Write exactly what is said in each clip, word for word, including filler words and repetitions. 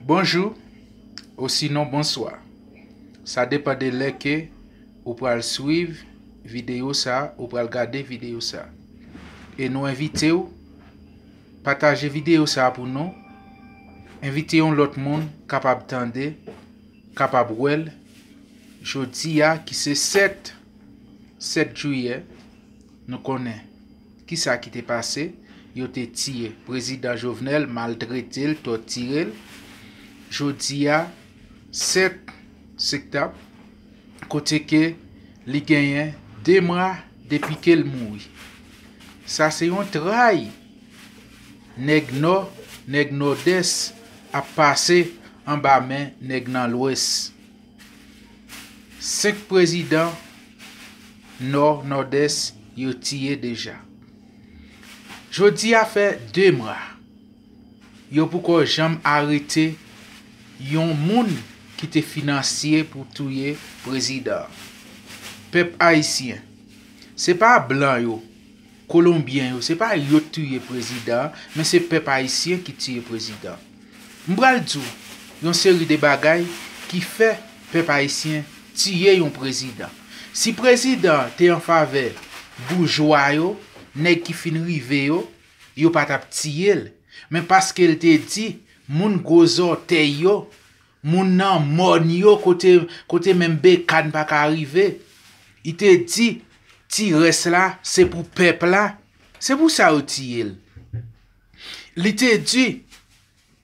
Bonjou, osinon bonswa. Sa depann de lè ke ou pral swiv videyo sa, ou pral gade videyo sa. E nou envite w pataje videyo sa pou nou. Envite yon lòt moun kapab tande, kapab wè l. Jodi a ki se sèt, sèt jiyè, nou konnen kisa ki te pase. Yo te tiye prezidan Jovenel, maltrete l, tòtire l. Jodi a, sèt septanm, kote ke li genyen de mwa depi ke l mouri. Sa se yon tray nèg Nò, nèg Nòdès ap pase anba men nèg nan Lwès. Senk prezidan Nò, Nòdès, yo tiye deja. Jodi a fè de mwa, yo poko janm arete yon moun ki te finansye pou touye prezidan. Pèp ayisyen, se pa blan yo, kolonbyen yo, se pa yo t touye prezidan an, men se pèp ayisyen ki tiye prezidan. M pral di w yon seri de bagay ki fè pèp ayisyen tiye yon prezidan. Si prezidan an te an favè boujwa yo, nèg ki fin rive yo, yo pa t ap tiye l. Men paske l te di moun gwo zòtèy yo, moun nan mòn yo kote, kote menm bekàn pa ka rive, li te di ti rès la se pou pèp la. Se pou sa yo tiye l. Li te di,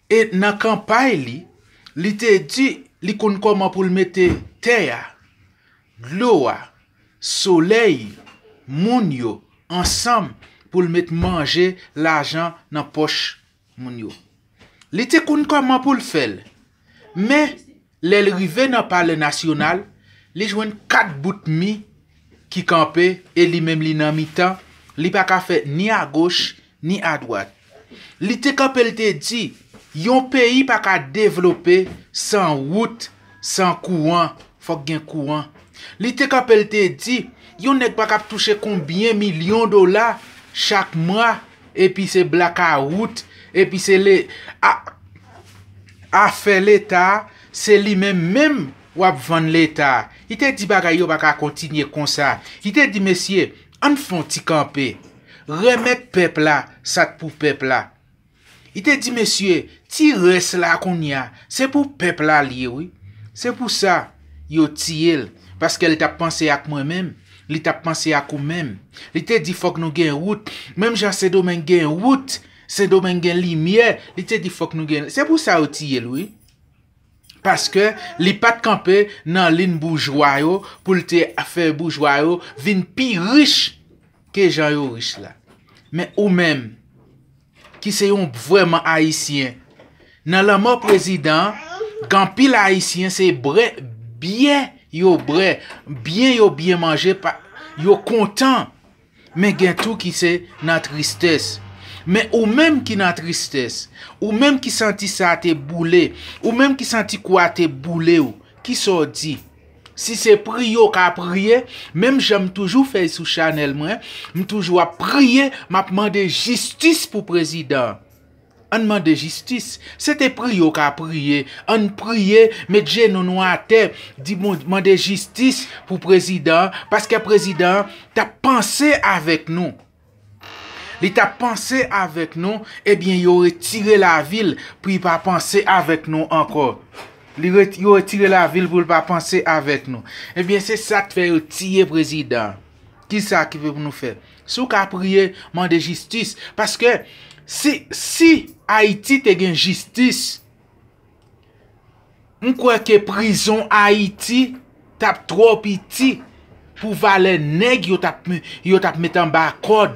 e nan kanpay li, li te di li konn kòman pou l mete tè a, dlo a, solèy, moun yo ansanm pou l met manje, lajan nan pòch moun yo. Li te konn kòman pou l fè l. Men, lè l rive nan Palè Nasyonal, li jwenn kat bout mi ki kanpe e li menm li nan mitan, li pa ka fè ni agoch ni adwat. Li te kanpe, l te di, yon peyi pa ka devlope san wout, san kouran, fòk gen kouran. Li te kanpe, l te di, yon nèg pa ka ap touche konbyen milyon dola chak mwa, epi se blakawout, epi se le, a, afè Leta, se li menm menm w ap vann Leta. Li te di bagay yo pa ka kontinye konsa. Li te di, mesye, ann fè yon ti kanpe. Remèt pèp la sa k pou pèp la. Li te di, mesye, ti rès la kounye a, se pou pèp la l ye, wi. Se pou sa yo tiye l, paske l t ap panse ak mwen menm, li t ap panse ak ou menm. Li te di, fòk nou gen wout. Menm jan Sendomeng gen wout, Sendomeng gen limyè, li te di, fòk nou gen. Se pou sa yo tiye l, wi. Paske li pa t kanpe nan liy boujwa yo pou l te fè boujwa yo vin pi rich ke jan yo rich la. Men ou menm, ki se yon vrèman ayisyen, nan lanmò prezidan an, gen anpil ayisyen se brè, byè yo brè, byen yo byen manje, pa, yo kontan. Men gen tou ki se nan tristès. Men ou menm ki nan tristès, ou menm ki santi sa te boule, ou menm ki santi kou a te boule w, kisa w di? Si se priye w ka priye, menm jan m toujou fè sou chanèl mwen, m toujou ap priye, m ap mande jistis pou prezidan an. Ann mande jistis. Se te priye w ka priye. Ann priye, met jenou nou atè, di Bon, mande jistis pou prezidan an, paske prezidan an t ap panse avèk nou. Li t ap panse avèk nou, ebyen, yo retire lavi l pou li pa panse avèk nou ankò. Li ret-, yo retire lavi l pou l pa panse avèk nou. Ebyen, se sa k fè yo tiye prezidan an. Kisa ki pou nou fè? Si w ka priye, mande jistis. Paske si, si Ayiti te gen jistis, m kwè ke prizon Ayiti t ap twò piti pou valè nèg yo t ap, yo t ap met anba kòd,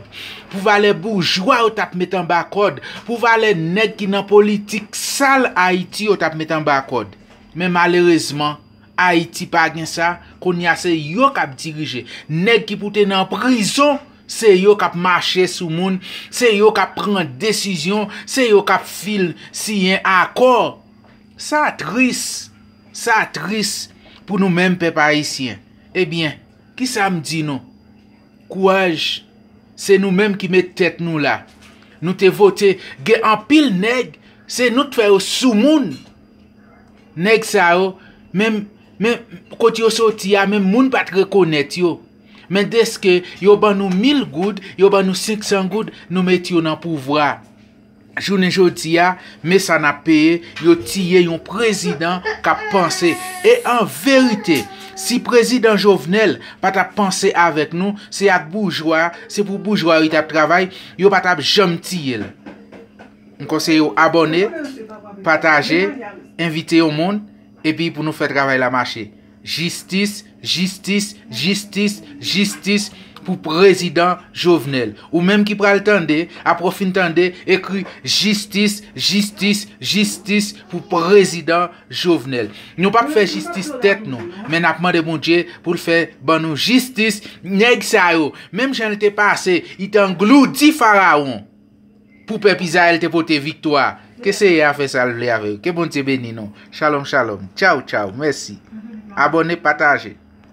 pou valè boujwa yo t ap met anba kòd, pou valè nèg ki nan politik sal Ayiti yo t ap met anba kòd. Men malerezman, Ayiti pa gen sa, kounye a se yo k ap dirije. Nèg ki pou te nan prizon, se yo k ap mache sou moun, se yo k ap pran desizyon, se yo k ap fil siyen akò. Sa tris, sa tris pou nou menm pèp ayisyen. Ebyen, kisa m di nou? Kouraj, se nou menm ki met tèt nou la. Nou te vote, gen anpil nèg, se nou t fè yo soumoun. Nèg sa yo, menm, menm kote yo soti a, menm moun pa t rekonèt yo. Men deske yo ban nou mil goud, yo ban nou senk san goud, nou met yo nan pouvwa. Jounen jodi a, men sa n ap peye, yo tiye yon prezidan k ap panse. E an verite, si prezidan Jovenel pa t ap panse avèk nou, se ak boujwa, se pou boujwa yo t ap travay, yo pa t ap janm tiye l. M konseye w abòne, pataje, envite yon moun, epi pou nou fè travay la mache. Jistis, jistis, jistis, jistis pou prezidan Jovenel. Ou menm ki pral tande, apre w fin tande, ekri jistis, jistis, jistis pou prezidan Jovenel. Nou p ap fè jistis tèt nou, men n ap mande Bondye pou l fè ban nou jistis. Nèg sa yo, menm jan l te pase, li te angloudi Farawon. Pou pèp Izrayèl te pote viktwa. Ke Seyè a fè sa l vle avè yo. Ke Bondye beni nou. Shalom, shalom. Tchaw, tchaw. Mèsi. Abòne, pataje.